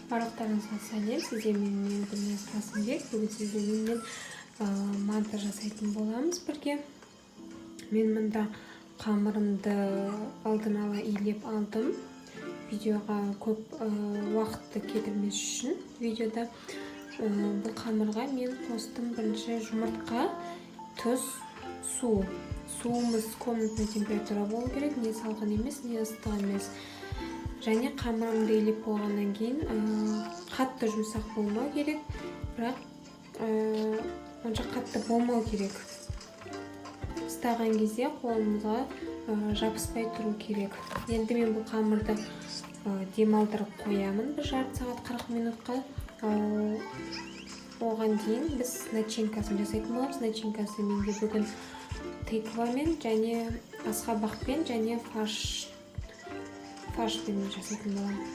Барлықтарыңызға сәлем! Сіздермен мен, Гүлназ Қасымбек. Бүгін сіздермен манты жасайтын боламыз бірге. Мен мында қамырымды алдын ала илеп алдым. Видеоға көп уақытты кетірмес үшін видеода бұл қамырға мен қостым бірінші жұмыртқа, тұз, су. Суымыз комнатный температура болу керек, не салқын емес, не ыстық емес. Және қамырымды илеп болғаннан кейін қатты жұмсақ болмау керек, бірақ онша қатты болмау керек. Ұстаған кезде қолымызға жабыспай тұру керек. Енді мен бұл қамырды демалдырып қоямын бір жарты сағат, 40 минутқа. Оған дейін біз начинкасын жасайтын боламыз. Начинкасы менде бүгін тыквамен және асқабақпен және фаршпен жасайтын боламын.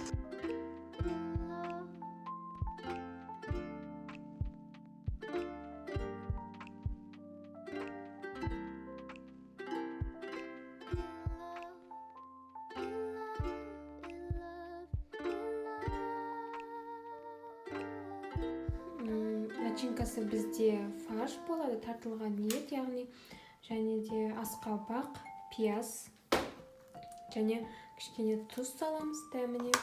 Начинкасы бізде фарш болады, тартылған ет, яғни, және де асқабақ, пияз және кішкене тұз саламыз дәміне,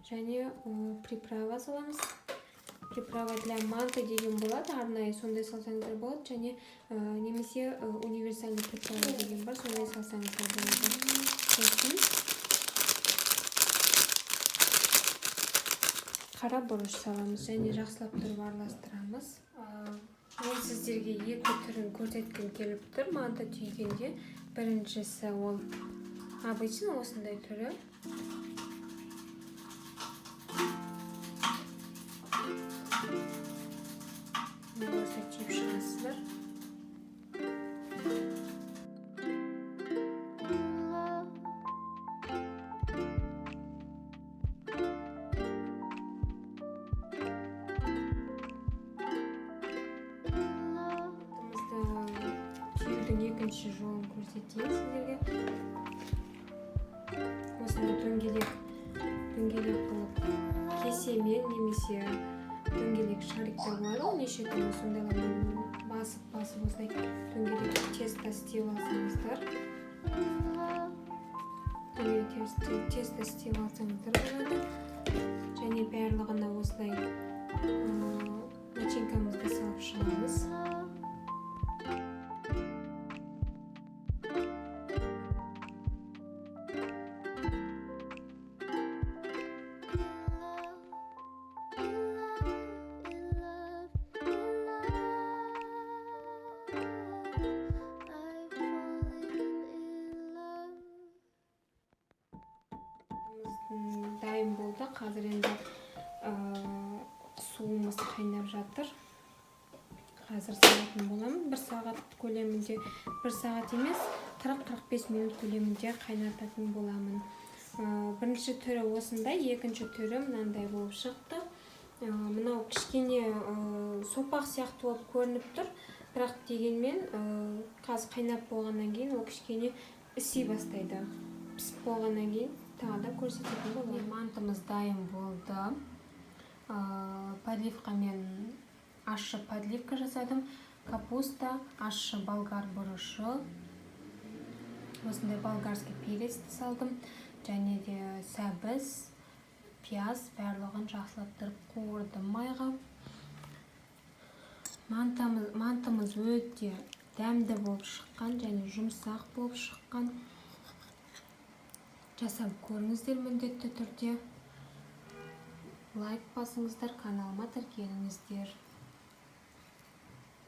және приправа саламыз. Приправа для манты деген болады арнайы, сондай салсаңыздар болады, және немесе универсальный приправа деген бар, сондай салсаңыздар болады. Сосын қара бұрыш саламыз және жақсылап тұрып араластырамыз. Мен сіздерге екі түрін көрсеткім келіп тұр манты түйгенде. Біріншісі ол обычно осындай түрі. Осылай түйіп шығасыздар. Түюдің екінші жолын көрсетейін сіздерге. Осындай дөңгелек дөңгелек қылып кесемен немесе дөңгелек шариктер болады ғой неше түрлі, сондайлармен басып басып осылай дөңгелек тесто істеп алсаңыздар, дөңгелек тесто істеп алсаңыздар болады. Және барлығына осылай начинкамызды салып шығамыз. Дайын болды. Қазір енді суымыз қайнап жатыр. Қазір салатын боламын. Бір сағат көлемінде, бір сағат емес, 40-45 минут көлемінде қайнататын боламын. Бірінші түрі осындай, екінші түрі мынандай болып шықты. Мынау кішкене сопақ сияқты болып көрініп тұр, бірақ дегенмен қазір қайнап болғаннан кейін ол кішкене іси бастайды. Пісіп болғаннан кейін тағы да көрсететін боламын. Мантымыз дайын болды. Подливка мен ащы подливка жасадым. Капуста, ащы болгар бұрышы, осындай болгарский перецті салдым, және де сәбіз, пияз, барлығын жақсылап тұрып қуырдым майға. Мантымыз өте дәмді болып шыққан және жұмсақ болып шыққан. Жасап көріңіздер міндетті түрде. Лайк басыңыздар, каналыма тіркеліңіздер.